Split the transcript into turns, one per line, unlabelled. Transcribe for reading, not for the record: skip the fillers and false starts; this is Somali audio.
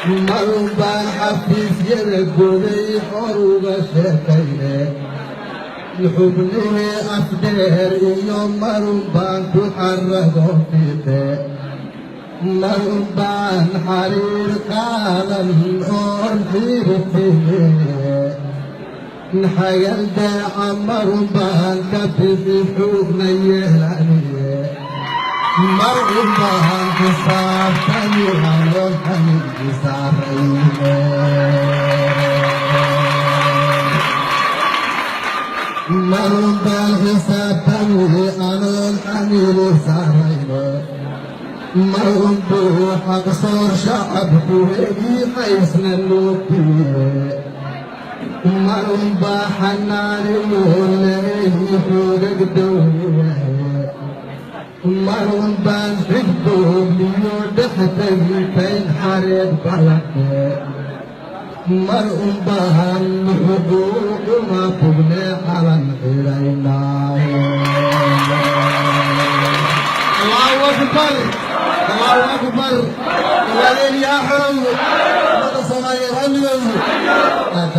Marun baan xafiisyada goday xor uga sheekayne, xubnihii afdheer iyo marun baan ku xarago fiiqe. Marun baan xariir qaadan oon xiirtine, xagal daaca marun baan ka bixi xoogna yeelaniye. Marun baan xisaabtani anoon xamigi saarayne. Marun baan xisaabtani anoon xamili saarayne. Marun buu xaqsoor shacabku hegi xaysna nuuqiye. Marun baa xanaaniyo leeyi xoogag dowliyaye. Marun baan xigdoobliyo dhextagi kayn xareed balaqe. Mar un baan xuquuquma bugne calan xidhaynaaye. Allahu akbar, Allahu akbar! Walaalyaal, yaa xorow ummadda Soomaaliyeed, hamigoodu aad.